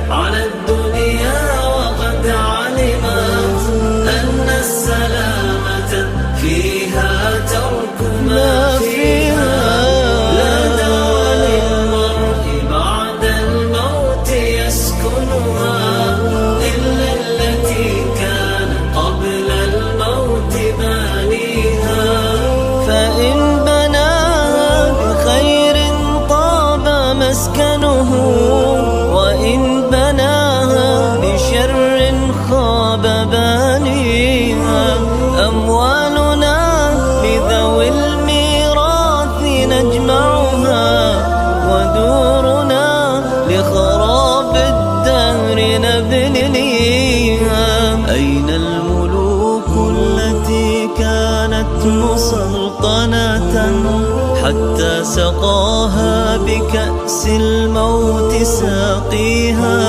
على الدنيا وقد علمت أن السلامة فيها ترك ما فيها. لا دار للمرء بعد الموت يسكنها إلا التي كان قبل الموت بانيها. فإن بناها بخير طاب مسكنه، وإن بناها بشر خاب بانيها. أموالنا لذوي الميراث نجمعها، ودورنا لخراب الدهر نبنيها. أين الملوك التي كانت مسلطنة حتى سقاها بكأس الموت ساقيها؟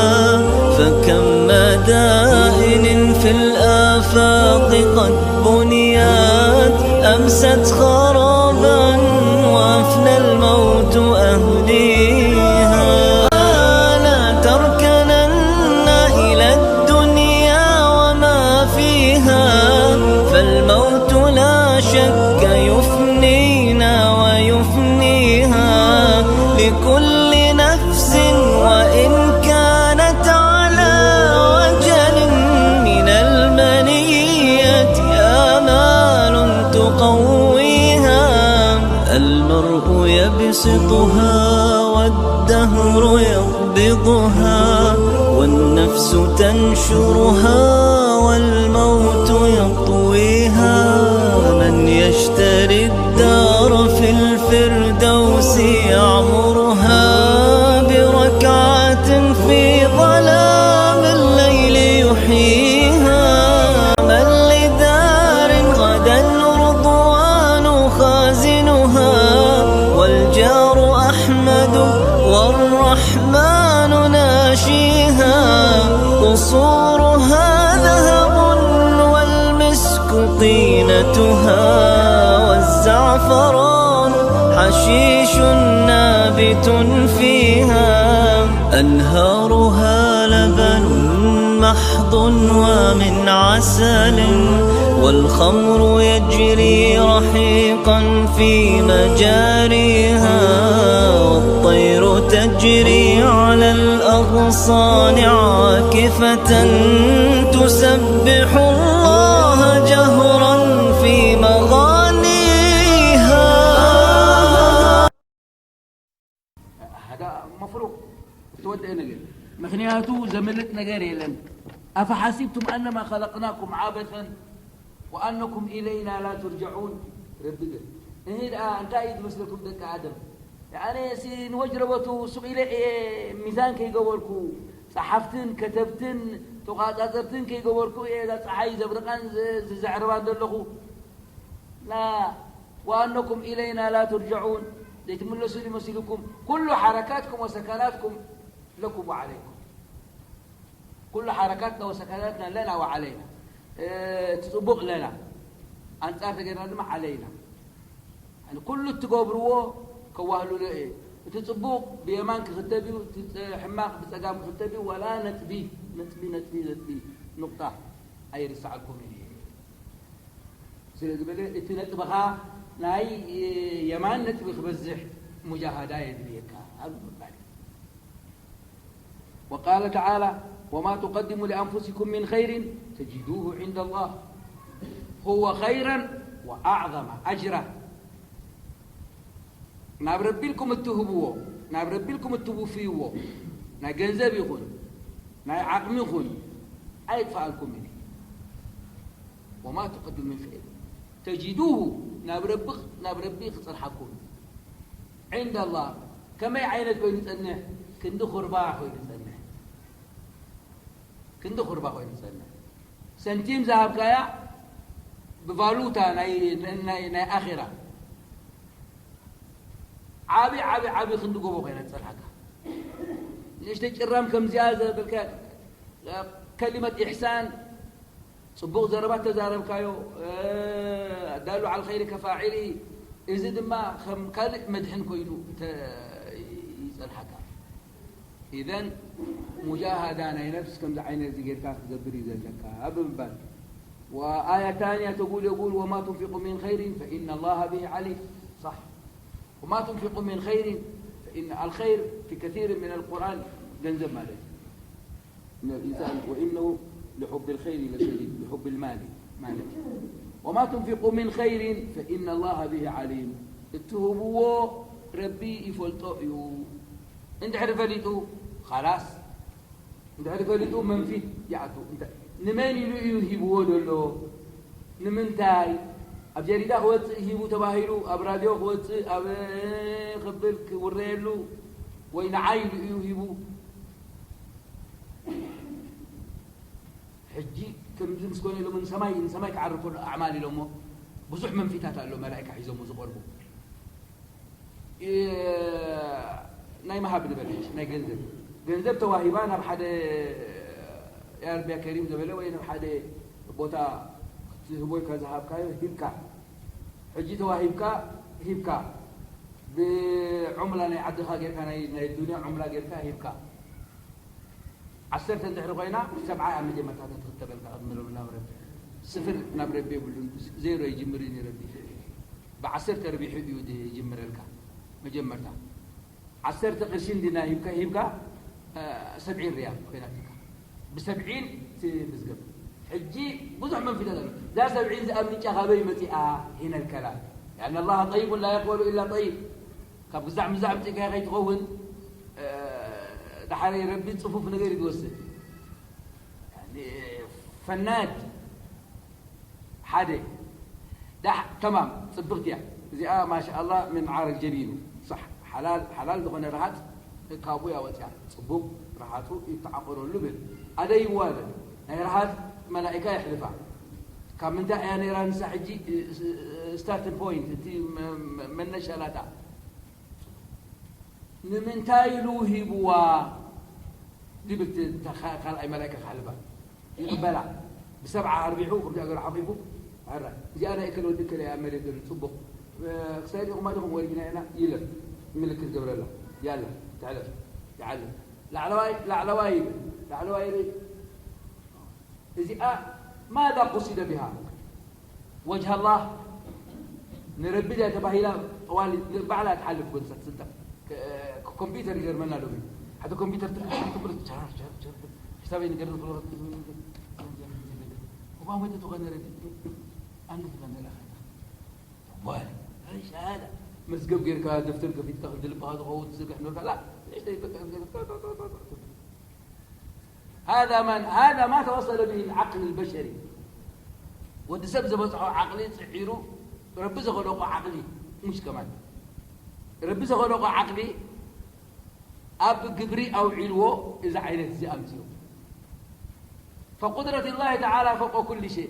فكم مدائن في الآفاق قد بنيت أمست خرابا وأفنى الموت أهليها. لا تركنن إلى الدنيا وما فيها، فالموت لا شك يفنينا ويفنيها. لكل نفس وإن كانت على وجل من المنية آمال تقويها. المرء يبسطها والدهر يقبضها، والنفس تنشرها والموت يطويها. من يشتري الدار في الفردوس يعمرها بركعة في ظلام الليل يحييها. من لدار غدا رضوان خازنها، والجار أحمد والرحمن ناشيها. قصورها ذهب والمسك طينتها، والزعفران حشيش نابت فيها. أنهارها لبن محض ومن عسل، والخمر يجري رحيقا في مجاريها، والطير تجري على الأغصان عاكفة تسبح الله جهرا في مغانيها. هذا مفروغ تودع نقل مخنياتو زملت نقر يلن. أفحسبتم أنما خلقناكم عبثا وأنكم إلينا لا ترجعون. ربك إيه ده أنت إيد مثلكم دك آدم. يعني سي نوجربتو سوق إلى إيه ميزان كي قبلكو، صحفتن كتبتن تقاطرتن كي قبلكو إيه ده صحي زبرقان زعربان دلخو. لا، وأنكم إلينا لا ترجعون. ليتملسوا لمسيركم. كل حركاتكم وسكناتكم لكم وعليكم. ኩሉ ሓረካትና ወሰከናትና ለና ወዓለይና። እቲ ጽቡቕ ለና፣ ኣንጻር ተገይርና ድማ ዓለይና። ኩሉ እትገብርዎ ከዋህልሎ እየ። እቲ ጽቡቕ ብየማን ክኽተብ እዩ፣ እቲ ሕማቕ ብጸጋም ክኽተብ እዩ። ዋላ ነጥቢ ነጥቢ ነጥቢ ነጥቢ ኑቕጣ ኣይርስዓልኩምን እየ። ስለ ዝበለ እቲ ነጥብኻ ናይ የማን ነጥቢ ክበዝሕ ሙጃሃዳ የድልየካ ኣብ ምባል እዩ። وقال تعالى: وما تقدموا لأنفسكم من خير تجدوه عند الله هو خيرا وأعظم أجرا. ናብ ረቢ ኢልኩም እትህብዎ፣ ናብ ረቢ ኢልኩም እትውፍይዎ ናይ ገንዘብ ይኹን ናይ ዓቕሚ ይኹን ኣይጥፋኣልኩም እዩ። وما تقدموا من خير تجدوه، ናብ ረቢ፣ ናብ ረቢ ክጸንሓኩም እዩ። عند الله، ከመይ ዓይነት ኮይኑ ይጸንሕ? ክንዲ ኹርባ ኮይኑ ይጸንሕ። ክንዲ ኹርባ ኮይኑ ይጸንሕ። ሰንቲም ዝሃብካያ ብቫሉታ ናይ፣ ናይ፣ ናይ ኣኼራ ዓቢ፣ ዓቢ፣ ዓቢ ክንዲ ጎቦ ኮይና ትጸንሓካ። ንእሽተይ ጭራም ከምዚኣ ዘበልካ ከሊመት ኢሕሳን፣ ጽቡቕ ዘረባ ተዛረብካዮ፣ እ፣ ኣዳሉ ዓል ኸይሪ ከፋዒሊ፣ እዚ ድማ ከም ካልእ መድሕን ኮይኑ ተ-፣ ይጸንሓካ። إذن مجاهدة ናይ ነፍስ ከምዚ ዓይነት እዚ ጌርካ ክትገብር እዩ ዘለካ ብምባል። وآية ثانية تقول، يقول: وما تنفقوا من خير فإن الله به عليم. صح. وما تنفقوا من خير فإن الخير في كثير من القرآن ገንዘብ ማለት እዩ። إن الإنسان وإنه لحب الخير لشديد، لحب المال ማለት እዩ። وما تنفقوا من خير فإن الله به عليم. እትህብዎ ረቢ ይፈልጦ እዩ። እንድሕሪ ፈሊጡ ኻላስ፣ እንድሕሪ ፈሊጡ መንፊት ይኣቱ። እንተ-፣ ንመን ኢሉ እዩ ሂብዎ ዘሎ? ንምንታይ? ኣብ ጀሪዳ ክወፅእ ሂቡ ተባሂሉ፣ ኣብ ራድዮ ክወፅእ፣ ኣብ ክብል ክውረየሉ፣ ወይ ንዓይ ኢሉ እዩ ሂቡ? ሕጂ ከምዚ ምስ ኮነ ኢሎሞ ንሰማይ፣ ንሰማይ ክዓርግ ከሎ ኣዕማል ኢሎሞ ብዙሕ መንፊታት ኣሎ መላእካ ሒዞሞ ዝቐርቡ። እ፣ ናይ ምሃብ ንበል ሕጂ፣ ናይ ገንዘብ። ገንዘብ ተዋሂባ ናብ ሓደ የኣርቢያ ከሪም ዘበለ ወይ ናብ ሓደ ቦታ ክትህቦ ኢልካ ዝሃብካዮ ሂብካ። ሕጂ ተዋሂብካ ሂብካ። ብዑምላ ናይ ዓድኻ ጌርካ፣ ናይ፣ ናይ ዱንያ ዑምላ ጌርካ ሂብካ። ዓሰርተ እንድሕሪ ኮይና፣ ሰብዓ እያ መጀመርታ ትኽተበልካ ቅድሚ ናብ ረቢ። ስፍር ናብ ረቢ የብሉን፣ ዜሮ ይጅምር እዩ ረቢ። ብዓሰርተ ረቢሑ እዩ ዝጅምረልካ መጀመርታ። ዓሰርተ ቅርሺ እንዲና ሂብካ፣ ሂብካ፣ እ፣ ሰብዒን ሪያል ኮይናትካ። ብሰብዒን ትምዝገብ። ሕጂ ብዙሕ መንፊታት ኣሎ። እዛ ሰብዒን እዚኣ ምንጫ ካበይ መፂኣ? ሒነል ከላም። لأن الله طيب لا يقبل إلا طيب. ካብ ግዛዕ ምዛዕ ኣምፂእካዮ ከይትኸውን፣ እ፣ ደሓረይ ረቢ ፅፉፍ ነገር እዩ ዝወስድ። ያኒ፣ ፈናድ ሓደ። ዳሕ፣ ተማም፣ ፅብቕቲ እያ። እዚኣ ማሻኣላ ምን ዓረግ ጀቢኑ። ሳሕ፣ ሓላል፣ ሓላል ዝኾነ ረሃፅ ካብኡ እያ ወፅያ። ፅቡቕ ረሃፁ ይተዓቆረሉ ብል። ኣደይዋ ብል። ናይ ረሃፅ መላኢካ የሕልፋ። ካብ ምንታይ እያ ነይራ ንሳ ሕጂ፣ እ፣ እ፣ ስታርቲንግ ፖይንት፣ እቲ መ-፣ መ-፣ መነሻ ናታ? ንምንታይ ኢሉ ሂብዋ? ዝብል ት-፣ ታ-፣ ካ-፣ ካልኣይ መላእካ ክሓልፋ ይቕበላ። ብሰብዓ ኣርቢሑ፣ ከምዚኣ ገይሩ ሓቂፉ፣ ሕራ፣ እዚኣ ናይ እከለ ወዲ እከለ እያ ኣብ መሬት ዘሎ፣ ጽቡቕ። እ፣ ክሳይ ዲኹም ኣዲኹም ወሪድና ኢና፣ ይለፍ፣ ምልክት ገብረላ። ያላ፣ ትሕለፍ፣ ይዓልፍ። ላዕለዋይ፣ ላዕለዋይ ይብል፣ ላዕለዋይ ይርኢ። እዚኣ ማዛ ቁሲደ ቢሃ? ወጅሃ ኣላህ ንረቢ ድያ ተባሂላ? ጠዋሊ ባዕላ ትሓልፍ ጎንሳ ትስንጠቕ። ከ-፣ ኮምፒውተር ይገርመና ሎሚ። ሓደ ኮምፒውተር ትብል ጀራር ጀር ጀር። ክሳበይ ንገርም ክሎ እኳ ሞይተ ዝኾነ ረዲ። ኣንድ ዝኾነ ለኻ። ዋል። ኣይ ሻሃዳ። መዝገብ ጌርካ፣ ደፍተር ከፊትካ፣ ክንዲ ልብኻ ዝኸውን ትዝርግሕ ኖርካ። ላ፣ ንእሽተይ በቃ፣ ሃዛ ማን፣ ሃዛ ማ ተወሰለ ብሂ ልዓቅል ልበሸሪ። ወዲ ሰብ ዘበፅሖ ዓቕሊ ፅዒሩ፣ ረቢ ዘኸለቆ ዓቕሊ፣ ሙሽ ከማን። ረቢ ዘኸለቆ ዓቕሊ ኣብ ግብሪ ኣውዒልዎ፣ እዚ ዓይነት እዚ ኣምፅኡ። ፈቁድረት ላሂ ተዓላ ፈውቀ ኩሊ ሸይ።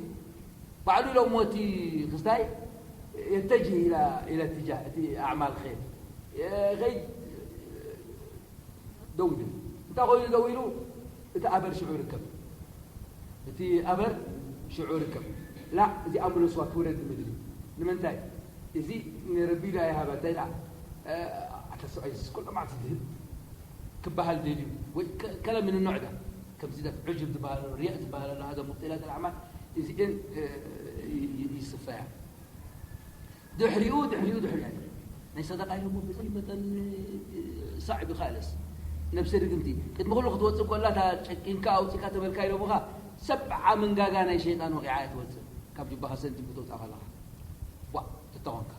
ባዕሉ ኢሎሞ እቲ ክስታይ፣ የተጅህ ኢላ፣ ኢላ ትጃህ፣ እቲ ኣዕማል ኸይር። የኸይድ፣ ደው ይብል። እንታይ ኮይኑ ደው ኢሉ? እቲ ኣበር ሽዑ ይርከብ። እቲ ኣበር ሽዑ ይርከብ። ላ፣ እዚ ኣምቡላንስ ዋ ትውረድ ንምድሪ። ንምንታይ? እዚ ንረቢ ኢሉ ኣይሃባ። እንታይ ደኣ? እ፣ ኣታ ሰብኣይ፣ እዚ ኩሉ መዓልቲ ዝህብ ክበሃል ደልዩ። ወይ ከ-፣ ከለ ምን ኖዕ ዳ? ከምዚ ዳ ዑጅብ ዝበሃል፣ ሪያእ ዝበሃል ኣሎ፣ ሃዛ ሙብጢላት ኣልኣዕማል። እዚኤን፣ እ፣ ይ-፣ ይ-፣ ይስፈያ። ድሕሪኡ፣ ድሕሪኡ፣ ድሕሪኡ። ናይ ሰደቃ ኢሎሞ በዚ መጠን፣ እ፣ ሳዕቢ ካልእስ። ነብሰ ድግምቲ። ቅድሚ ኩሉ ክትወፅእ ኮላ፣ እታ ጨቂንካ ኣውፂእካ ተበልካ ኢሎምኻ፣ ሰብዓ መንጋጋ ናይ ሸይጣን ወቂዓ እያ ትወፅእ። ካብ ጅባኻ ሰንቲም ክትወፅኣ ከለኻ። ቧ፣ ተተኾንካ።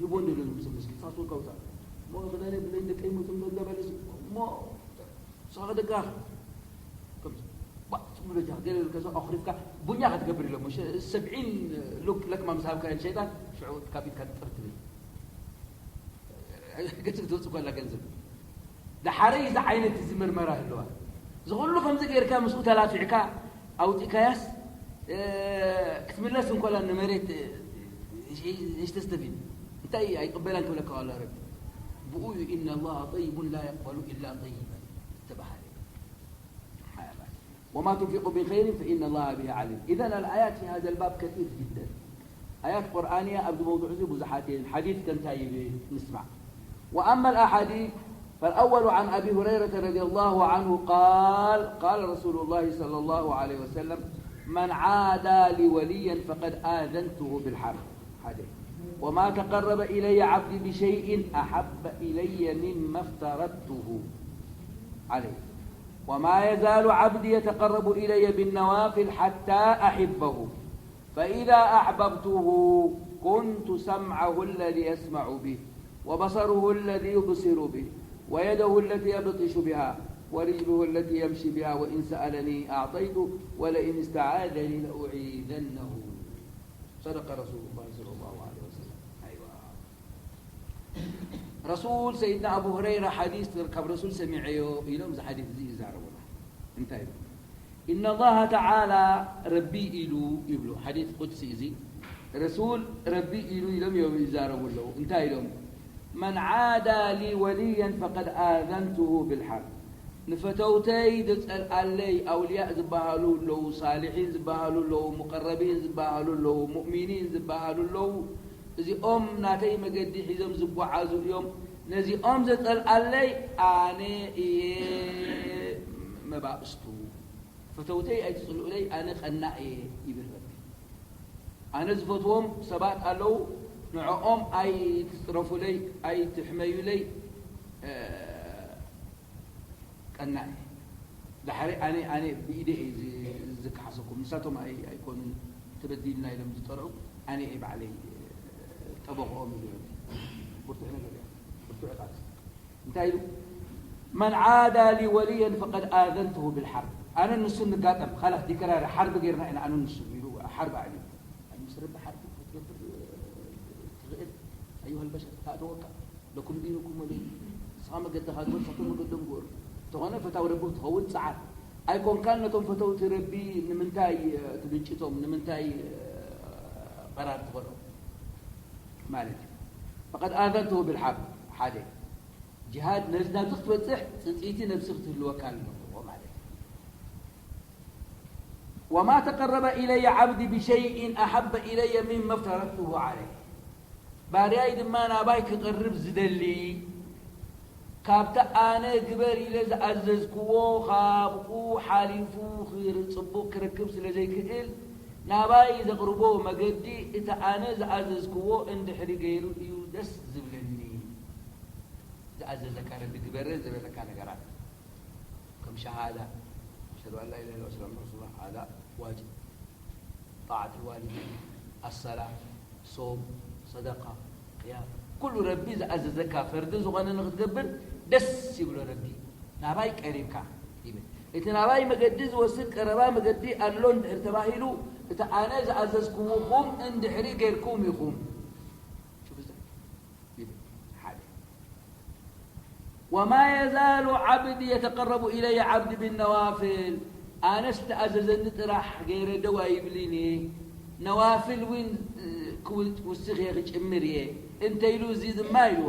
ይቦ እንዶ ኢሉ ዝምስል ምስኪን፣ ሳስወ ከውታ። እሞ ክዳነ ብለይ ደቀይ ሞቶም ዘላ በለስ። እሞ ንስኻ ደጋኻ። ከምዚ፣ ቧ፣ ጽምዶ ጃ፣ ገለ ኢልካ፣ ኣኹሪፍካ፣ ቡኛ ክትገብር ኢሎሞ። ሸ-፣ ሰብዒን ሉክ ለክማ ምስ ሃብካዮ ንሸይጣን፣ ሽዑ ካብ ኢድካ ጥር ትብል። ገጽ ክትወጽእ ከላ ገንዘብ። ደሓረይ እዚ ዓይነት እዚ ምርመራ ህልዋ። እዚ ኩሉ ከምዚ ጌርካ ምስኡ ተላፊዕካ ኣውጺእካያስ፣ እ፣ ክትምለስ እንኮላ ንመሬት፣ እ፣ እሽ-፣ እሽ ተስተፊድ። እንታይ ኣይቅበላን ክብለካ ዋላ ረቢ። ብኡ እዩ፣ "ኢነ ላሃ ጠይቡን ላ የቅበሉ ኢላ ጠይበን" ዝተባሃለ። وما تنفقوا من خير فإن الله به عليم. إذن الآيات في هذا الباب كثير جدا. ኣያት ቁርኣንያ ኣብዚ መውዱዕ እዚ ብዙሓት እየን። ሓዲስ ከ እንታይ ይብል ንስማዕ። وأما الأحاديث فالأول عن أبي هريرة رضي الله عنه قال: قال رسول الله صلى الله عليه وسلم: من عادى لي وليا فقد آذنته بالحرب. حديث. وما تقرب إلي عبدي بشيء أحب إلي مما افترضته عليه. وما يزال عبدي يتقرب إلي بالنوافل حتى أحبه. فإذا أحببته كنت سمعه الذي يسمع به، وبصره الذي يبصر به، ويده التي يبطش بها، ورجله التي يمشي بها، وإن سألني أعطيته، ولئن استعاذني لأعيذنه. صدق رسول الله صلى الله عليه وسلم. أيوة. ረሱል፣ ሰይድና ኣቡ ሁረይራ ሓዲስ ካብ ረሱል ሰሚዐዮ ኢሎም እዚ ሓዲስ እዚ ይዛረቡና። እንታይ ኢሉ? إن الله تعالى፣ ረቢ ኢሉ ይብሉ። ሓዲስ ቁድሲ እዚ። ረሱል ረቢ ኢሉ ኢሎም እዮም ይዛረቡ ኣለዉ። እንታይ ኢሎም? من عادى لي وليا فقد آذنته بالحرب. ንፈተውተይ ዘጸልኣለይ ኣውልያእ ዝበሃሉ ኣለዉ፣ ሳልሒን ዝበሃሉ ኣለዉ፣ ሙቀረቢን ዝበሃሉ ኣለዉ፣ ሙእሚኒን ዝበሃሉ ኣለዉ። እዚኦም ናተይ መገዲ ሒዞም ዝጓዓዙ እዮም። ነዚኦም ዘጸልኣለይ ኣነ እየ መባእስቱ። ፈተውተይ ኣይትጽልኡለይ፣ ኣነ ቀናእ እየ ይብል ረቢ። ኣነ ዝፈትዎም ሰባት ኣለዉ፣ ንዕኦም ኣይትጽረፉለይ፣ ኣይትሕመዩለይ፣ እ፣ ቀናእ እየ። ዳሕሪ ኣነ፣ ኣነ ብኢደ እየ ዝ-፣ ዝከሓሰኩም። ንሳቶም ኣይ-፣ ኣይኮኑን ተበዲልና ኢሎም ዝጠርዑ፣ ኣነ እየ ባዕለይ ጠበቕኦም ኢሉ። ብርቱዕ ነገር እዩ። ብርቱዕ ቃል። እንታይ ኢሉ? من عادى لي وليا فقد آذنته بالحرب። ኣነ ንሱ ንጋጠም፣ خلاص ዲክላር ሓርብ ጌርና ኢና ኣነ ንሱ ኢሉ ሓርብ ኣዕሊሉ። ምስ ረቢ ሓርብ ክትገብር ትኽእል? أيها البشر፣ ታእተወካ። لكم دينكم ولي دين። ንስኻ መገድኻ ግበር፣ ንሳቶም መገዶም ግበሩ። እንተኾነ ፈታዊ ረቢ ክትኸውን ጸዓር። ኣይኮንካን ነቶም ፈተውቲ ረቢ ንምንታይ፣ እ፣ ትብጭቶም? ንምንታይ፣ እ፣ ቀራር ትኾኖም? ማለት እዩ። فقد آذنته بالحرب። ሓደ። ጅሃድ ነዚ ናብዚ ክትበጽሕ ጽንጽይቲ ነብሲ ክትህልወካ ኣለዎ ማለት እዩ። وما تقرب إلي عبدي بشيء أحب إلي مما افترضته عليه። ባርያይ ድማ ናባይ ክቐርብ ዝደሊ፣ ካብቲ ኣነ ግበር ኢለ ዝኣዘዝክዎ ካብኡ ሓሊፉ ክር-፣ ጽቡቕ ክረክብ ስለ ዘይክእል፣ ናባይ ዘቕርቦ መገዲ እቲ ኣነ ዝኣዘዝክዎ እንድሕሪ ገይሩ እዩ ደስ ዝብለኒ። ዝኣዘዘካ ረቢ ግበረ ዝበለካ ነገራት፣ ከም ሸሃዳ፣ أشهد أن لا إله إلا الله وأشهد أن محمدا رسول الله، هذا واجب. طاعة الوالدين، الصلاة، ሶም፣ ሰደቃ፣ ቅያም፣ ኩሉ ረቢ ዝኣዘዘካ ፈርዲ ዝኾነ ንኽትገብር ደስ ይብሎ ረቢ። ናባይ ቀሪብካ ይብል። እቲ ናባይ መገዲ ዝወስድ ቀረባ መገዲ ኣሎ እንድሕር ተባሂሉ፣ እቲ ኣነ ዝኣዘዝኩምኹም እንድሕሪ ጌርኩም ኢኹም። ሽፉ እዛ ይብል። ሓደ። وما يزال عبدي يتقرب إلي عبدي بالنوافل። ኣነስ ተኣዘዘኒ ጥራሕ ገይረ ደው ኣይብልን እየ። ነዋፍል እውን ክው-፣ ክውስኽ እየ፣ ክጭምር እየ። እንተ ኢሉ እዚ ድማ ኢልዎ።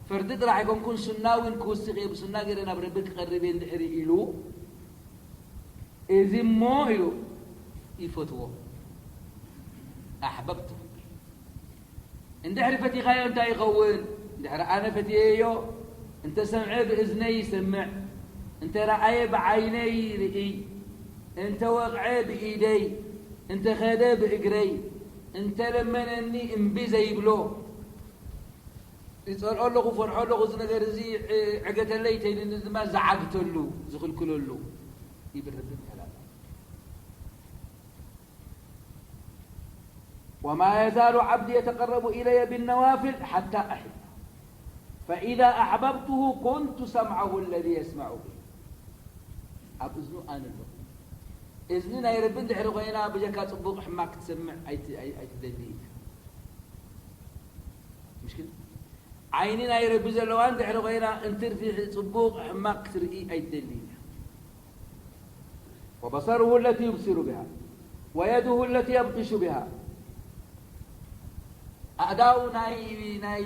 ፈርዲ ጥራሕ ኣይኮንኩን፣ ሱና እውን ክውስኽ እየ፣ ብሱና ገይረ ናብ ረቢ ክቐርብ እየ እንድሕሪ ኢሉ፣ እዚ እሞ ኢሉ ይፈትዎ። ኣሕበብቱ። እንድሕሪ ፈቲኻዮ እንታይ ይኸውን? እንድሕሪ ኣነ ፈትየዮ፣ እንተ ሰምዐ ብእዝነይ ይሰምዕ፣ እንተ ረኣየ ብዓይነይ ይርእይ፣ እንተ ወቕዐ ብኢደይ፣ እንተ ኸደ ብእግረይ፣ እንተ ለመነኒ እምቢ ዘይብሎ፣ ይጸልኦ ኣለኹ፣ ፈርሖ ኣለኹ፣ እዚ ነገር እዚ ዕ-፣ ዕገተለይ ተይልኒ ድማ ዝዓግተሉ፣ ዝኽልክለሉ ይብል ረቢ ተዓላ። وما يزال عبدي يتقرب إلي بالنوافل حتى أحبه، فإذا أحببته كنت سمعه الذي يسمع به። ኣብ እዝኑ ኣነ ኣለኹ። እዝኒ ናይ ረቢ እንድሕሪ ኮይና፣ ብጀካ ጽቡቕ ሕማቅ ክትሰምዕ ኣይት-፣ ኣይ-፣ ኣይትደልይን። ምሽክል? ዓይኒ ናይ ረቢ ዘለዋ እንድሕሪ ኮይና፣ እንትርፊ ጽቡቕ ሕማቅ ክትርኢ ኣይትደልይን። وبصره التي يبصر بها، ويده التي يبطش بها። ኣእዳው ናይ፣ ናይ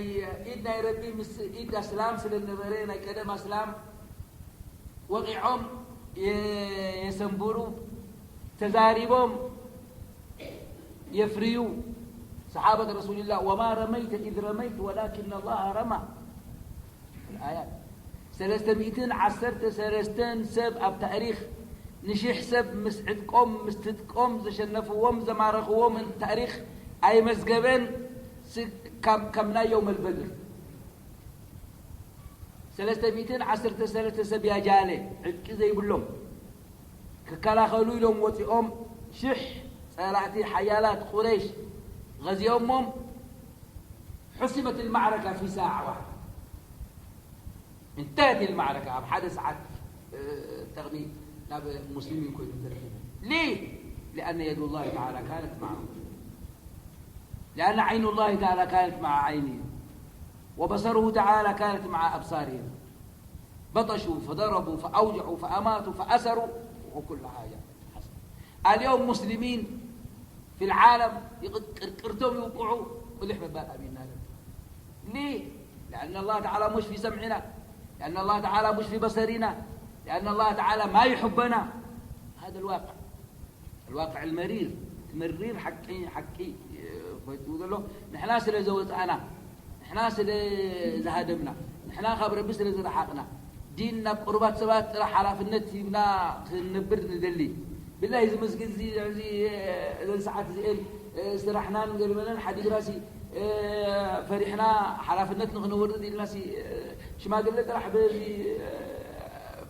ኢድ ናይ ረቢ ምስ ኢድ ኣስላም ስለ ነበረ፣ ናይ ቀደም ኣስላም ወቒዖም የ-፣ የሰንብሩ፣ ተዛሪቦም የፍርዩ። ሰሓበት ረሱልላህ፣ وما رميت إذ رميت ولكن الله رمى። الآيات። ሰለስተ ሚእትን ዓሰርተ ሰለስተን ሰብ ኣብ ታሪኽ ንሽሕ ሰብ ምስ ዕጥቆም፣ ምስ ትጥቆም ዘሸነፍዎም፣ ዘማረኽዎም ታሪኽ ኣይመዝገበን። ስ-፣ ካብ፣ ካብ ናይ የውመል በድር ሰለስተ ሚእትን ዓሰርተ ሰለስተ ሰብ ያጃለ ዕጥቂ ዘይብሎም ክከላኸሉ ኢሎም ወፂኦም ሽሕ ጸላእቲ ሓያላት ቁረይሽ ገዚኦሞም። حسمت المعركة في ساعة واحدة. انتهت المعركة ኣብ ሓደ ሰዓት፣ እ፣ ተቕሚ ናብ ሙስሊሚን ኮይኑ ተረኺቡ። ليه؟ لأن يد الله تعالى كانت معه. لأن عين الله تعالى كانت مع عينهم. وبصره تعالى كانت مع أبصارهم. بطشوا فضربوا فأوجعوا فأماتوا فأسروا وكل حاجة حصل. اليوم مسلمين في العالم يق-، ቅርቅርቶም ይውቅዑ፣ ቁልሕ ምባል ኣብዩና ኣሎ። ليه؟ لأن الله تعالى مش في سمعنا، لأن الله تعالى مش في بصرنا، لأن الله تعالى ما يحبنا. هذا الواقع. الواقع المرير، መሪር ሓቂ፣ ሓቂ፣ እ፣ ኮይኑ ዘሎ፣ ንሕና ስለ ዘወጻእና፣ ንሕና ስለ ዝሃደምና፣ ንሕና ካብ ረቢ ስለ ዝረሓቕና፣ ዲን ናብ ቁሩባት ሰባት ጥራሕ ሓላፍነት ሂብና ክንነብር ንደሊ። ብላሂ፣ እዚ መስጊድ እዚ፣ እዚ፣ እዘን ሰዓት እዚኤን፣ እ፣ ስራሕናን ገለመለን ሓዲግናሲ፣ እ፣ ፈሪሕና ሓላፍነት ንኽንወርድ ኢልናሲ፣ እ፣ ሽማግለ ጥራሕ በዚ፣ እ፣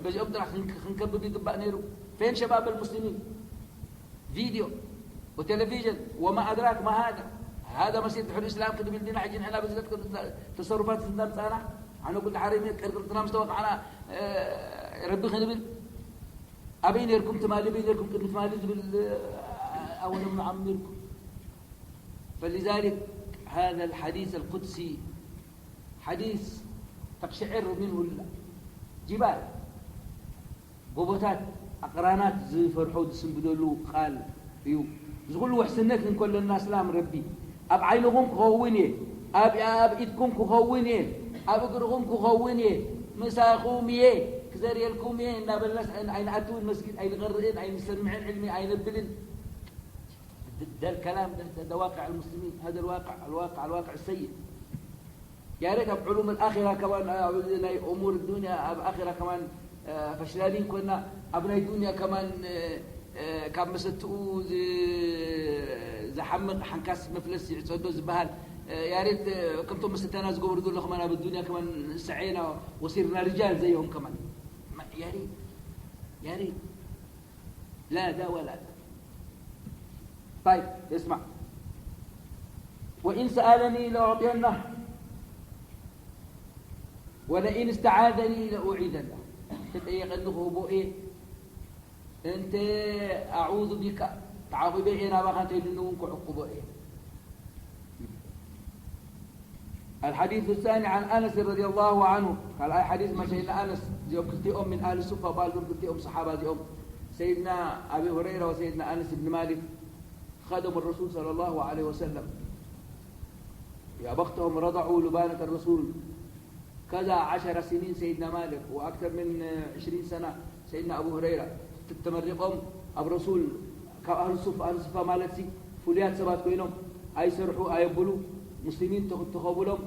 በዚኦም ጥራሕ ክንክ-፣ ክንከብብ ይግባእ ነይሩ። فين شباب المسلمين؟ ቪድዮ ወቴሌቪዥን፣ وما أدراك ما هذا؟ هذا مسير ድሕሪ እስላም ክንብል ዲና? ሕጂ ንሕና በዚ ተሰሩፋት እናምጻና፣ ዓነ ኩሉ ሓሪም ቅርቅርትና ምስ ተወቃዕና፣ እ፣ ረቢ ክንብል፣ ኣበይ ነርኩም ትማሊ፣ ኣበይ ነርኩም ቅድሚ ትማሊ ዝብል፣ እ፣ أولم نعمركم؟ فلذلك هذا الحديث القدسي حديث تقشعر منه الجبال. ጎቦታት ኣቕራናት ዝፈርሖ ዝስንብደሉ ቃል እዩ። እዚ ኩሉ ውሕስነት እንከለና፣ እስላም ረቢ፣ ኣብ ዓይንኹም ክኸውን እየ፣ ኣብ፣ ኣብ ኢድኩም ክኸውን እየ፣ ኣብ እግርኹም ክኸውን እየ፣ ምሳኹም እየ፣ ክዘርየልኩም እየ እናበልናስ ኣይን-፣ ኣይንኣትውን መስጊድ፣ ኣይንቐርእን፣ ኣይንሰምዕን፣ ዕልሚ ኣይነብልን። ده الكلام ده، ده، ده واقع المسلمين. هذا الواقع، الواقع، الواقع السيء. يا ريت ኣብ علوم الآخرة كمان، ኣብ ናይ أمور الدنيا، ኣብ ኣኺራ كمان፣ እ፣ ፈሽላሊን ኮና፣ ኣብ ናይ ዱንያ كمان፣ እ፣ እ፣ ካብ መሰትኡ ዝ-፣ ዝሓምቕ ሓንካስ መፍለስ ይዕጸዶ ዝበሃል። እ፣ يا ريت، እ፣ ከምቶም መሰተና ዝገብሩ ዘሎ كمان ኣብ ዱንያ كمان ሰዐና وصرنا رجال زيهم كمان. ما-، يا ريت، يا ريت. لا ده ولا ده. طيب، اسمع. وإن سألني لأعطينه، ولئن استعاذني لأعيذنه. ተጠየቐኒ ክህቦ እየ። እንተ ኣዑዙ ቢካ ተዓቑበ እየ ናባኻ እንተ ኢሉኒ እውን ክዕቁቦ እየ። الحديث الثاني عن أنس رضي الله عنه. ካልኣይ ሓዲስ ما سيدنا أنس، እዚኦም ክልቲኦም من أهل الصفة ባልዱር ክልቲኦም ሰሓባ እዚኦም ሰይድና ኣቢ ሁረይራ ወሰይድና ኣነስ ብን ማሊክ خدم الرسول صلى الله عليه وسلم. يا بختهم رضعوا لبانة الرسول كذا عشر سنين سيدنا مالك وأكثر من عشرين سنة سيدنا أبو هريرة ተመሪቖም ኣብ ረሱል ካብ ኣህል ሱፍ፣ ኣህል ሱፋ ማለት ሲ ፍሉያት ሰባት ኮይኖም ኣይሰርሑ ኣየብሉ፣ ሙስሊሚን ተኸ-፣ ተኸብሎም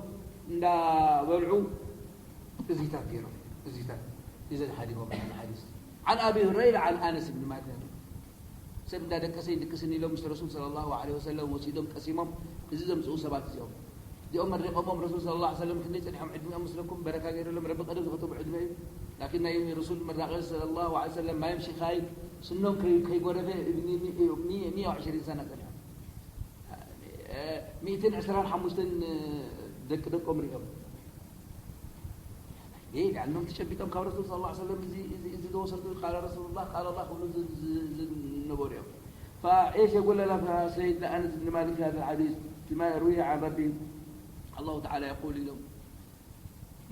እንዳበልዑ እዚታት ገይሮም፣ እዚታት እዘን ሓዲጎም ሓዲስ عن أبي هريرة عن أنس بن مالك ሰብ እንዳደቀሰ ይድቅስን ኢሎም ምስ ረሱል ሰለላሁ ዐለይሂ ወሰለም ወሲዶም ቀሲሞም እዚ ዘምፅኡ ሰባት እዚኦም። እዚኦም መሪቆሞም ረሱል ሰለላሁ ዐለይሂ ወሰለም ክንደይ ፀኒሖም ዕድሚኦም ምስለኩም በረካ ገይሩሎም ረቢ ቀደም ዝኸተቡ ዕድመ እዩ። ላኪን ናይ ረሱል መራቀቢ ሰለላሁ ዐለይሂ ወሰለም ማየም ሽኻይ ስኖም ከይ-፣ ከይጎረፈ ሚእ ወዕሽሪን ሰና ፀኒሖም። ሚእትን ዕስራን ሓሙሽተን ደቂ ደቆም ሪኦም። ይሄ ዳዕሎም ተጨቢጦም ካብ ረሱል ሰለላሁ ዐለይሂ ወሰለም እዚ፣ እዚ፣ እዚ ዝወሰዱ ቃለ ረሱሉላህ ቃለ ላህ ክብሉ ዝ-፣ ዝ-፣ ዝነበሩ እዮም። فإيش يقول لنا سيدنا أنس بن مالك في هذا الحديث؟ فيما يرويه عن ربي، الله تعالى يقول لهم: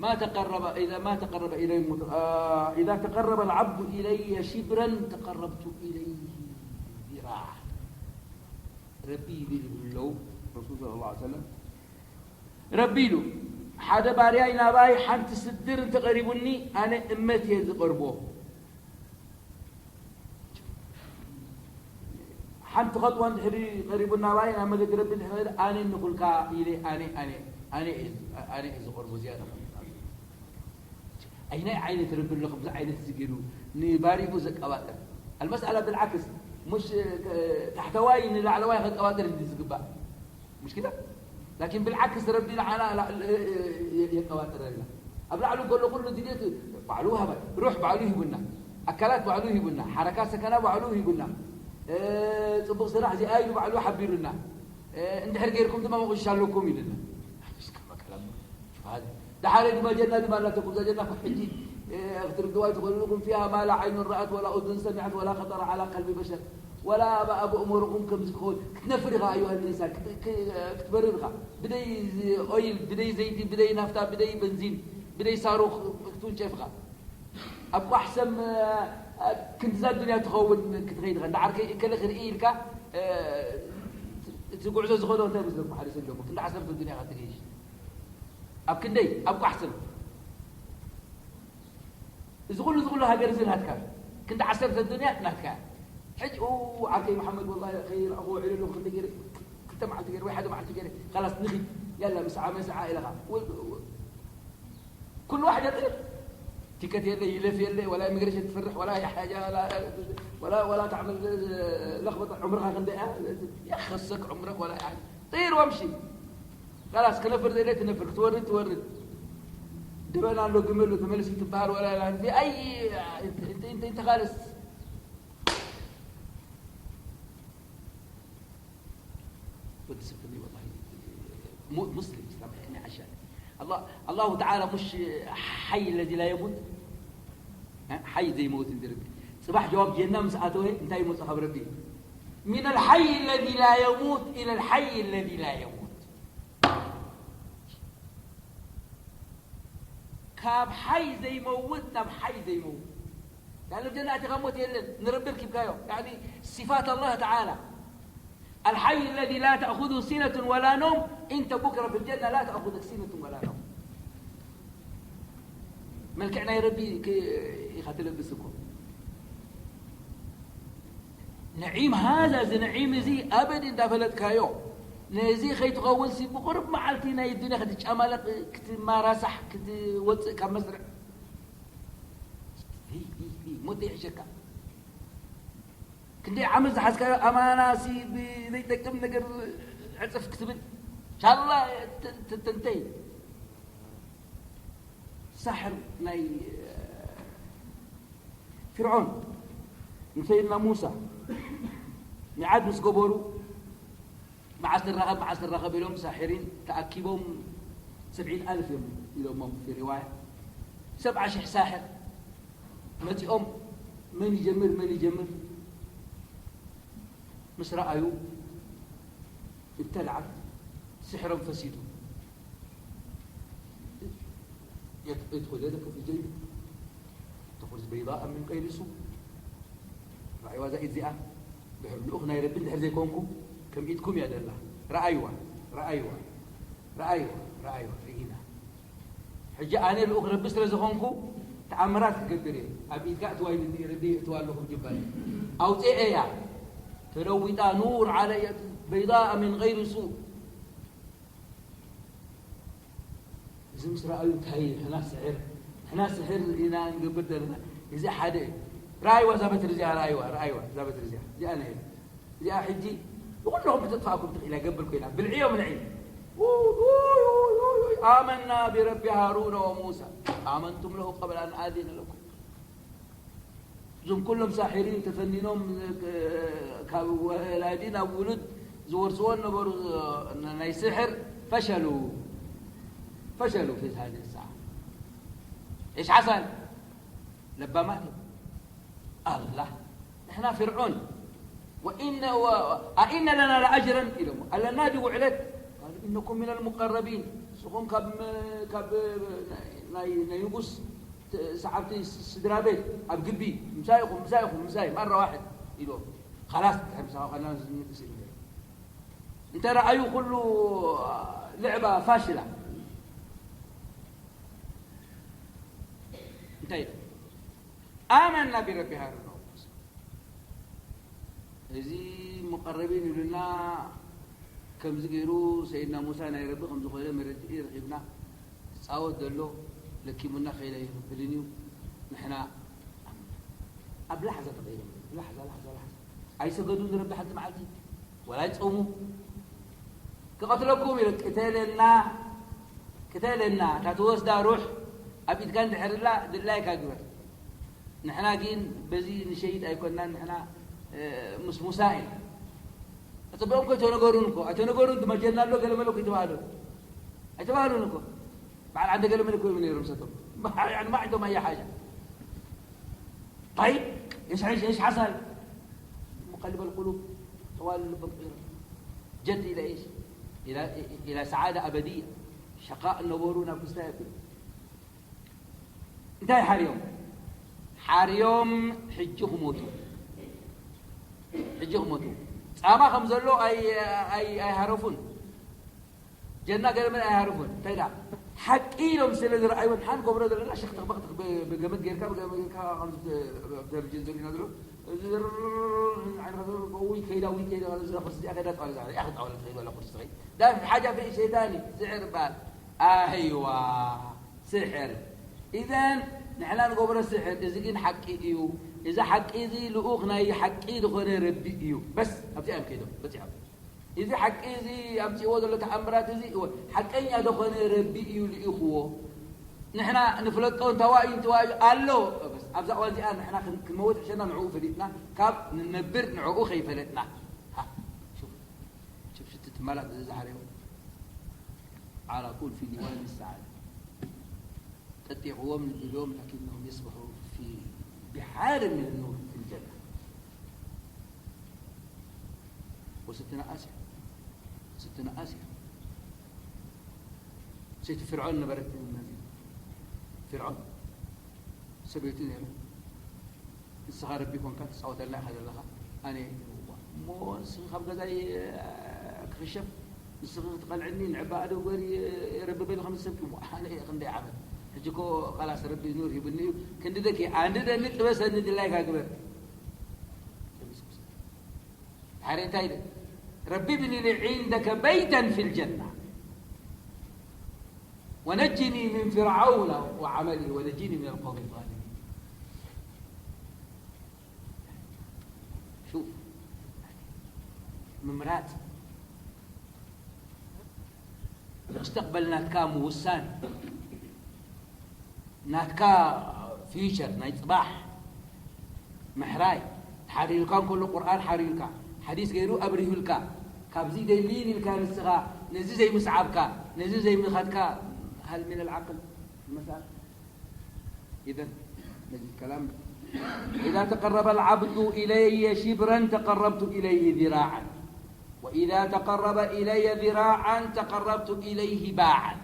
ما تقرب، إذا ما تقرب إلي مت-، آه، إذا تقرب العبد إلي شبرا تقربت إليه ذراعا. ረቢ ይብል ይብሉ ኣለዉ ረሱል ሰለላሁ ዐለይሂ ወሰለም። ረቢ ኢሉ፣ ሓደ ባርያይ ናባይ ሓንቲ ስድር እንተቐሪቡኒ፣ ኣነ እመት እየ ዝቐርቦ። ሓንቲ ኸጥዋ እንድሕሪ ቀሪቡ ናባይ፣ ናብ መገዲ ረቢ እንድሕሪ ከደ፣ ኣነ እንኹልካ ኢለ፣ ኣነ፣ ኣነ፣ ኣነ እየ፣ ኣነ እየ ዝቐርቦ ዝያዳ። ኣይናይ ዓይነት ረቢ ኣሎ ከምዚ ዓይነት እዚ ገይሩ ንባሪኡ ዘቀባጥር። المسألة بالعكس، مش ታሕተዋይ ንላዕለዋይ ከቀባጥር እንዲ ዝግባእ። مش كده؟ لكن بالعكس ረቢ ንዓና የቀባጥረልና። ኣብ ላዕሉ ከሎ ኩሉ ድሌት ባዕሉ ወሃባይ፣ ሩሕ ባዕሉ ሂቡና፣ ኣካላት ባዕሉ ሂቡና፣ ሓረካት ሰከና ባዕሉ ሂቡና፣ ጽቡቕ ስራሕ እዚኣ ኢሉ ባዕሉ ሓቢሩና። እንድሕር ጌርኩም ድማ መቑሻ ኣለኩም ኢልና። እስከ መከራ ሽፋን። ደሓረ ድማ ጀና ድማ ኣላተኩም። እዛ ጀና እኮ ሕጂ ክትርድዋ ኣይትኽእሉን ኢኹም። فيها ما لا عين رأت ولا أذن سمعت ولا خطر على قلب بشر ولا ኣብ ኣእምሮኹም ከም ዝኸውን ክትነፍር ኢኻ። ኣዩሃ ልኢንሳን፣ ክት- ክ- ክትበርር ኢኻ። ብደይ ኦይል፣ ብደይ ዘይቲ፣ ብደይ ናፍታ፣ ብደይ በንዚን፣ ብደይ ሳሩኽ ክትውንጨፍ ኢኻ። ኣብ ቋሕ ሰም ክንድዛ ዱንያ ትኸውን ክትኸይድ ኢኻ። እንዳ ዓርከይ እከለ ክርኢ ኢልካ እቲ ጉዕዞ ዝኸዶ እንታይ መስለኩም? ሓደ ሰብ ኣለዎ ክንዲ ዓሰርተ ዱንያ ኢኻ ትገይሽ። ኣብ ክንደይ? ኣብ ቋሕ ስም። እዚ ኩሉ፣ እዚ ኩሉ ሃገር እዚ ናትካ። ክንዲ ዓሰርተ ዱንያ ናትካ። ሕጂ፣ ኡ፣ ዓርከይ መሓመድ፣ ወላሂ ከይረኣኹ ውዒለ ኣለኹ፣ ክንዲ ገይረ፣ ክልተ መዓልቲ ገይረ ወይ ሓደ መዓልቲ ገይረ፣ ኸላስ ንኺድ፣ ያላ፣ ምስዓ፣ መስዓ ኢለኻ። ወ-፣ ወ-፣ ኩሉ ዋሕድ የጥልብ። ቲከት የለ፣ ይለፍ የለ፣ ወላ ኢሚግሬሽን ትፈርሕ፣ ወላ ሓጃ፣ ወላ፣ ወላ፣ ወላ ተዕመል ለኽበጠ ዑምርኻ ክንደይ እያ? የኸሰክ ዑምረክ ወላ፣ ያኒ፣ ጠይር ወምሺ። ኸላስ፣ ክነፍር ዘይለ ትነፍር፣ ክትወርድ ትወርድ። ደበና ኣሎ፣ ግመል ኣሎ፣ ተመለስ ትበሃል፣ ወላ፣ ላ፣ እዚ ኣይ፣ እንተ፣ እንተ፣ እንተ፣ እንተ ኻልስ። ወዲ ሰብ ከመይ ወላሂ፣ ሙ-፣ ሙስሊም፣ እስላም ከመይ ዓሻ? ኣላ-፣ ኣላሁ ተዓላ ሙሽ ሓይ ለዚ ላ የሙት? እ? ሓይ ዘይመውት እንዲ ረቢ። ጽባሕ ጀዋብ ጀና ምስ ኣተወ እንታይ ይመጽእ ካብ ረቢ? ሚነል ሓይ ለዚ ላ የሙት ኢለል ሓይ ለዚ ላ የሙት። ካብ ሓይ ዘይመውት ናብ ሓይ ዘይመውት። ያኒ ኣብ ጀና ኣቲኻ ሞት የለን፣ ንረቢ ርኪብካዮ። ያኒ ሲፋት ኣላህ ተዓላ። الحي الذي لا تأخذه سنة ولا نوم، أنت بكرة في الجنة لا تأخذك سنة ولا نوم. መልክዕ ናይ ረቢ ክ-፣ ኢኻ ትለብስ እኮ። ነዒም ሃዛ፣ እዚ ነዒም እዚ ኣበድ እንዳፈለጥካዮ፣ ነዚ ከይትኸውን ሲ ብቁርብ መዓልቲ ናይ ዱንያ ክትጫማለቕ፣ ክትማራሳሕ፣ ክትወፅእ ካብ መስርዕ። ሂ፣ ሂ፣ ሂ፣ ሞት ይሕሸካ። ክንደይ ዓመት ዝሓዝካዮ ኣማና ሲ ብዘይጠቅም ነገር ዕፅፍ ክትብል። ሻላ ተ-፣ ተ-፣ ተንተይ። ሳሕር ናይ ፊርዖን ንሰይድና ሙሳ ሚዓድ ምስ ገበሩ፣ መዓስ ንራኸብ፣ መዓስ ንራኸብ ኢሎም ሳሒሪን ተኣኪቦም ሰብዒን ኣልፍ እዮም ኢሎሞም ፊ ሪዋያ። ሰብዓ ሽሕ ሳሕር መጺኦም መን ይጀምር፣ መን ይጀምር ምስ ረኣዩ፣ ابتلعت፣ ስሕሮም ፈሲዱ። يد-، ادخل يدك في جيبك تخرج بيضاء من غير سوء። ረኣይዋ እዛ ኢድ እዚኣ፣ ድሕር ልኡኽ ናይ ረቢ እንድሕር ዘይኮንኩ፣ ከም ኢድኩም እያ ደላ። ረኣይዋ፣ ረኣይዋ፣ ረኣይዋ፣ ረኣይዋ፣ ርኢና። ሕጂ ኣነ ልኡኽ ረቢ ስለ ዝኾንኩ፣ ተኣምራት ክገብር እየ። ኣብ ኢድካ እትዋ ኢሉኒ ረቢ፣ እትዋ ኣለኹ ጅባይ። ኣውፅኤያ፣ ተለዊጣ፣ ኑር ዓለየ በይዳእ ሚን ገይሪ ሱእ። እዚ ምስ ረኣዩ እንታይ እዩ? ንሕና ስሕር፣ ንሕና ስሕር ኢና ንገብር ዘለና። እዚ ሓደ እዩ። ረኣይዋ እዛ በትሪ እዚኣ፣ ረኣይዋ፣ ረኣይዋ፣ እዛ በትሪ እዚኣ። እዚኣ ናይ፣ እዚኣ ሕጂ ንኹልኹም ክተጥፋእኩም ትኽእል እያ፣ ገብር ኮይና። ብልዕዮ ምልዒ። ውይ፣ ውይ፣ ውይ፣ ውይ፣ ውይ። آمنا برب هارون وموسى. آمنتم له قبل أن آذن لكم. እዞም ኩሎም ሳሒሪን ተፈኒኖም፣ እ፣ ካብ ወላዲ ናብ ውሉድ ዝወርስዎ ነበሩ፣ እ፣ ናይ ስሕር ፈሸሉ። ፈሸሉ في هذه الساعة. إيش حصل؟ ለባማት እዮም። ኣላ፣ ንሕና ፍርዖን፣ وإن، و-، أئن لنا لأجرا ኢሎም። ኣለና ድዩ ውዕለት? قالوا إنكم من المقربين። ንስኹም ካብ፣ ካብ ናይ፣ ናይ ንጉስ ት-፣ ሰዓብቲ ስ-፣ ስድራ ቤት ኣብ ግቢ፣ ምሳይ ኢኹም፣ ምሳይ ኢኹም፣ ምሳይ፣ ማራ ዋሕድ ኢልዎም። خلاص፣ ድሕሪ ምሳኻ ኸና ዝምልስ ኢሉ። እንተ ረኣዩ ኩሉ ልዕባ ፋሽላ። እንታይ ኢሉ? آمنا برب هارون وموسى። እዚ ሙቀረቢን ይብሉና፣ ከምዚ ገይሩ ሰይድና ሙሳ ናይ ረቢ ከም ዝኾነ መረድኢ ረኺብና። ዝጻወት ዘሎ ለኪሙና ከይደ ይኽብልን እዩ። ንሕና ኣብ ላሕዛ ተቐይሮም፣ ላሕዛ፣ ላሕዛ፣ ላሕዛ። ኣይሰገዱን ንረቢ ሓንቲ መዓልቲ፣ ወላ ኣይጾሙ። ክቐትለኩም ኢሉ፣ ቅተለና፣ ቅተለና፣ እታ ትወስዳ ሩሕ ኣብ ኢድካ እንድሕርላ ድላይካ ግበር። ንሕና ግን በዚ ንሸይጥ ኣይኮንናን፣ ንሕና፣ እ፣ ምስ ሙሳ ኢና። ኣጸቢቖም እኮ ኣይተነገሩን እኮ፣ ኣይተነገሩን፣ ትመጀና ኣሎ፣ ገለ መለ እኮ ኣይተባህሉን። ኣይተባህሉን እኮ። በዓል ዓንደ ገለ መለ እኮ እዮም ነይሮም ሰቶም። ያኒ ማ عندهم أي حاجة. طيب، ايش، ايش، ايش حصل؟ مقلب القلوب، طوال البطيرة. جد إلى ايش؟ إلى، إلى سعادة أبدية. شقاء ነበሩ ናብ ክስታይ ኣቢሉ። እንታይ ሓርዮም? ሓርዮም ሕጂ ክሞቱ። ሕጂ ክሞቱ። ጻማ ከም ዘሎ ኣይ-፣ ኣይ-፣ ኣይሃረፉን። ጀና ገለ መን ኣይሃረፉን። እንታይ ደኣ? ሓቂ ኢሎም ስለ ዝረኣይዎ፣ ንሓን ገብሮ ዘለና ሸኽ ተኽበኽ ተኽ-፣ ብ-፣ ብገመድ ጌርካ፣ ብገመድ ጌርካ፣ ከምዚ ብ-፣ ኣብ ቴሌቪዥን ዘሪእና ዘሎ፣ እዚ ርርርር ዓይንኻ ዘ-፣ ውይ ከይዳ፣ ውይ ከይዳ፣ እዚ ኩርሲ እዚኣ ከይዳ ጣል እዛ፣ እያ ክትጣወል ትኸይድ ወላ ኩርሲ ትኸይድ። ዳ ሓጃ ፊ ሸይጣኒ፣ ስሕር ይበሃል። ኣይዋ፣ ስሕር። ኢዘን ንሕና ንገብሮ ስሕር፣ እዚ ግን ሓቂ እዩ። እዚ ሓቂ እዚ ልኡኽ ናይ ሓቂ ዝኾነ ረቢ እዩ። በስ፣ ኣብዚኣ እዮም ከይዶም፣ በጺሖም። እዚ ሓቂ እዚ ኣምጺእዎ ዘሎ ተኣምራት እዚ፣ እወ፣ ሓቀኛ ዝኾነ ረቢ እዩ ልኢኽዎ። ንሕና ንፍለጦ እንተዋእዩ፣ እንተዋእዩ ኣሎ። በስ፣ ኣብዛ እዋን እዚኣ ንሕና ክን-፣ ክንመውት ሕሸና ንዕኡ ፈሊጥና፣ ካብ ንነብር ንዕኡ ከይፈለጥና። ሃ፣ ሹፍ፣ ሹፍ፣ ሽቲ ትማላጥ እዚ ዝሓረዮ። ዓላ ጡል ፊ ዲዋን ሰዓዳ። ጠጢቕዎም ንድልዮም፣ ላኪነሁም የስበሑ ፊ ቢሓር ምን ኑር ፊል ጀና። ወስትነ ኣስያ፣ ስትነ ኣስያ፣ ሰይቲ ፍርዖን ነበረት። ነዚ ፍርዖን ሰበይቱ ነይሩ። ንስኻ ረቢ ኮንካ ትጻወተልና ኢኻ ዘለኻ፣ ኣነ እሞ ንስኺ ካብ ገዛይ፣ እ፣ ክኽሸፍ፣ ንስኺ ክትቐልዕኒ፣ ንዕባ ኣደው ገሪ፣ እ፣ ረቢ በሊ ከም ዝሰብኪ እሞ ኣነ እየ ክንደይ ዓመት። ሕጂ እኮ ኸላስ ረቢ ኑር ሂቡኒ እዩ። ክንድደኪ፣ ኣንድደኒ፣ ጥበሰኒ፣ ድላይካ ግበር። ድሓር እንታይ ኢለ? ረቢ ብኒ ሊ ዒንደከ በይተን ፊል ጀና ወነጅኒ ምን ፍርዓውነ ወዓመሊሂ ወነጅኒ ምን ልቀውሚ ዛሊሚን። ሹፍ፣ ምምራጽ፣ ሙስተቅበል ናትካ ምውሳን፣ ናትካ ፊውቸር፣ ናይ ጽባሕ ምሕራይ፣ ተሓሪሩካ እንከሎ ቁርኣን ሓሪሩካ፣ ሓዲስ ገይሩ ኣብሪሁልካ፣ ካብዚ ደሊን ኢልካ ንስኻ ነዚ ዘይምስዓብካ፣ ነዚ ዘይምኻድካ፣ ሃል ሚነል ዓቅል መሳል። إذن نجد كلام: إذا تقرب العبد إلي شبرا تقربت إليه ذراعا، وإذا تقرب إلي ذراعا تقربت إليه باعا،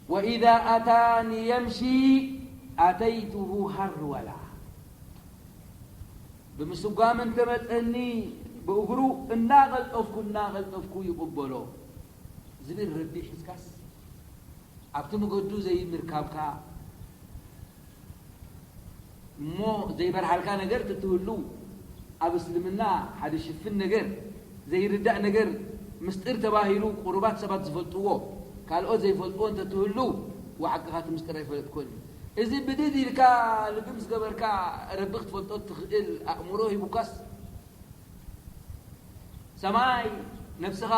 وإذا أتاني يمشي أتيته هرولة. ብምስጓም እንተመጸኒ ብእግሩ እናቐልጠፍኩ፣ እናቐልጠፍኩ ይቕበሎ ዝብል ረቢ ሒዝካስ፣ ኣብቲ መገዱ ዘይምርካብካ እሞ ዘይበርሃልካ ነገር ትትህሉ፣ ኣብ እስልምና ሓደ ሽፍን ነገር፣ ዘይርዳእ ነገር፣ ምስጢር ተባሂሉ ቁሩባት ሰባት ዝፈልጥዎ፣ ካልኦት ዘይፈልጥዎ እንተትህሉ፣ ወሓቅኻ እቲ ምስጢር ኣይፈለጥኩን እዩ። እዚ ብድድ ኢልካ ልቢ ምስ ገበርካ፣ ረቢ ክትፈልጦ እትኽእል ኣእምሮ ሂቡካስ፣ ሰማይ ነብስኻ፣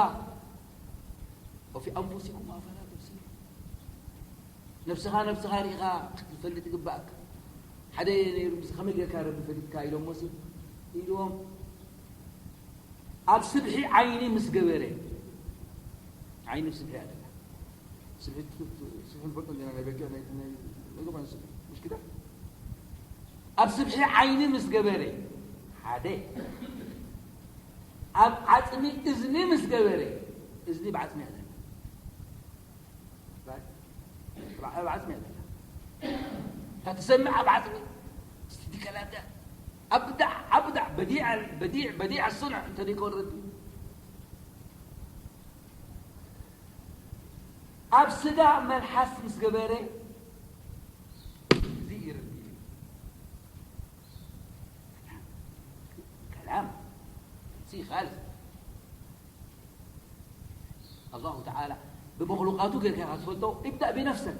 وفي أنفسكم أفلا تبصرون። ነብስኻ፣ ነብስኻ ርኢኻ ክትፈልጥ ይግባእካ። ሓደ ነይሩ፣ ምስ ከመይ ጌርካ ረቢ ፈሊጥካ ኢሎሞሲ፣ ኢልዎም፣ ኣብ ስብሒ ዓይኒ ምስ ገበረ፣ ዓይኒ ስብሒ ኣለና። ስብሒ፣ ስብሒ ንፈልጦ እንዲና፣ ናይ በጃ፣ ናይ፣ ናይ፣ ናይ ዝኾነ ስብሒ። ምሽ ክዳ? ኣብ ስብሒ ዓይኒ ምስ ገበረ፣ ሓደ። ኣብ ዓጽሚ እዝኒ ምስ ገበረ፣ እዝኒ ብዓጽሚ እያ ዘላ። ራእይ፣ ራእይ ኣብ ዓጽሚ እያ ዘላ። እታ ትሰምዕ ኣብ ዓጽሚ፣ እስቲ ከላዳ። ኣብዳዕ፣ ኣብዳዕ፣ በዲዕ፣ በዲዕ፣ በዲዕ ኣሱንዕ እንተ ደይኮን ረቢ። ኣብ ስጋ መልሓስ ምስ ገበረ፣ እዚ እዩ ረቢ። ከላም፣ እዚ ካልእ። ኣላሁ ተዓላ ብመኽሉቃቱ ጌርካ ኢኻ ትፈልጦ። ابدأ بنفسك،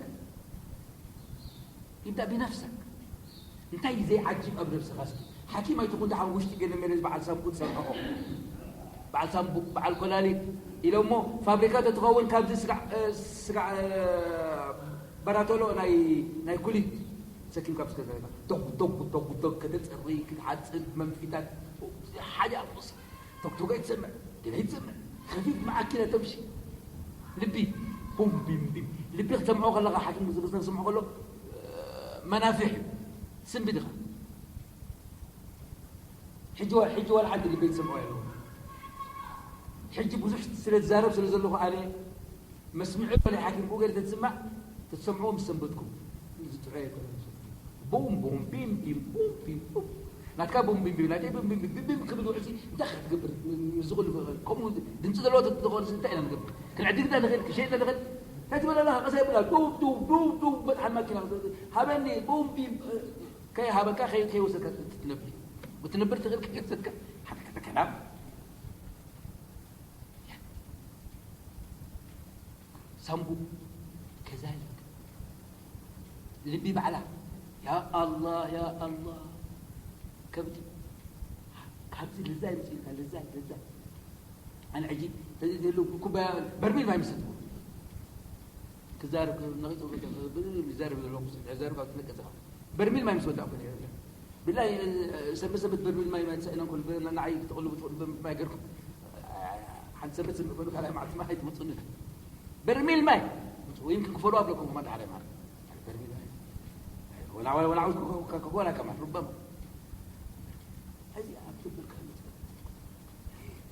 ابدأ بنفسك። እንታይ እዩ ዘይዓጅብ ኣብ ነብስኻ እስኪ? ሓኪም ኣይትኹን ደሓን ውሽጢ ገለ መለ በዓል ሳምቡ ትሰርሖ፣ በዓል ሳምቡ፣ በዓል ኮላሊት ኢሎሞ ፋብሪካ ተትኸውን ካብዚ ስጋዕ፣ እ፣ ስጋዕ፣ እ፣ በራቶሎ ናይ፣ ናይ ኩሊት ሰኪምካ ምስ ገዛኻ ዶግ፣ ዶግ፣ ዶግ፣ ዶግ ከተጽሪ፣ ክትሓጽብ፣ መንፊታት፣ ሓደ ኣቁስ ቶክቶክ ኣይትሰምዕ፣ ገለ ኣይትሰምዕ። ከፊት መዓኪና ተምሺ። ልቢ ቡም ቢም ቢም። ልቢ ክትሰምዖ ከለኻ፣ ሓኪም ዝብዝና ክትሰምዖ ከሎ፣ እ፣ መናፍሕ እዩ። ስምቢ ድኻ? ሕጂ ወ-፣ ሕጂ ዋላ ሓንቲ ልቢ ትሰምዖ ኣለኹ። ሕጂ ብዙሕ ስለ ዝዛረብ ስለ ዘለኹ ኣነ መስምዒ ናይ ሓኪም ብኡ ገለ ተትስማዕ፣ ተትሰምዕዎ ምስ ሰንበትኩም። እዚ ጥዑይ ኣይኮነን። ቡም ቡም ቢም ቢም ቡም ቢም ቡም። ናትካ ቡም ቢም ቢም፣ ናተይ ቡም ቢም ቢም ቢም ቢም ክብል ውዕሲ እንታይ ክትገብር? ምስዚ ኩሉ ከምኡ ድምፂ ዘለዎ ተትኾንስ እንታይ ኢና ንገብር? ክንዕድግ ዳ ንኽእል? ክሸይድ ዳ ንኽእል? እንታይ ትብል ኣለኻ? ቀስ ኣይብላ። ዱብ ዱብ ዱብ ዱብ በፅሓን ማኪና ሃበኒ ቡም ቢም ከይሃበካ ከይ-፣ ከይወሰድካ ትነብር። ክትነብር ትኽእል ከይወሰድካ ሓንቲ ከተከናብ ሳምቡ ከዛሊክ ልቢ ባዕላ ያ ኣላህ ያ ኣላህ ከብዲ ካብዚ ልዛይ ምስ ኢልካ ልዛይ ልዛይ ኣነ ሕጂ ተዘይተሉ ኩባያ በርሚል ማይ ምሰትኩ ክዛረብ ነቒጹ ይዛረብ ዘሎ ክዛረብ ኣብ ትነቀጸ በርሚል ማይ ምስ ወዳእኩ ነይረ ብላይ ሰንበት ሰንበት በርሚል ማይ ማይ ተሳኢና ኮል ንዓይ ክትቕልቡ ትኽእሉ በርሚል ማይ ገርኩም ሓንቲ ሰንበት ሰንበት ኮሉ ካልኣይ መዓልቲ ማይ ኣይትመጹኒ በርሚል ማይ ወይ ክፈሉ ኣብለኩም ከማን ሓደ ማለት በርሚል ማይ ወላ ወላ ወላ ከኮላ ከማን ሩበማ እዚ ኣብ ልብልካ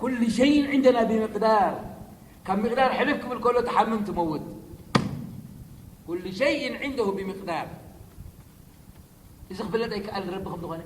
ኩሉ ሸይን ዕንደና ብሚቅዳር ካብ ሚቅዳር ሕልፍ ክብል ከሎ ትሓምም ትመውት ኩሉ ሸይን ዕንደሁ ብሚቅዳር እዚ ክፍለጥ ኣይከኣል ረቢ ከም ዝኾነ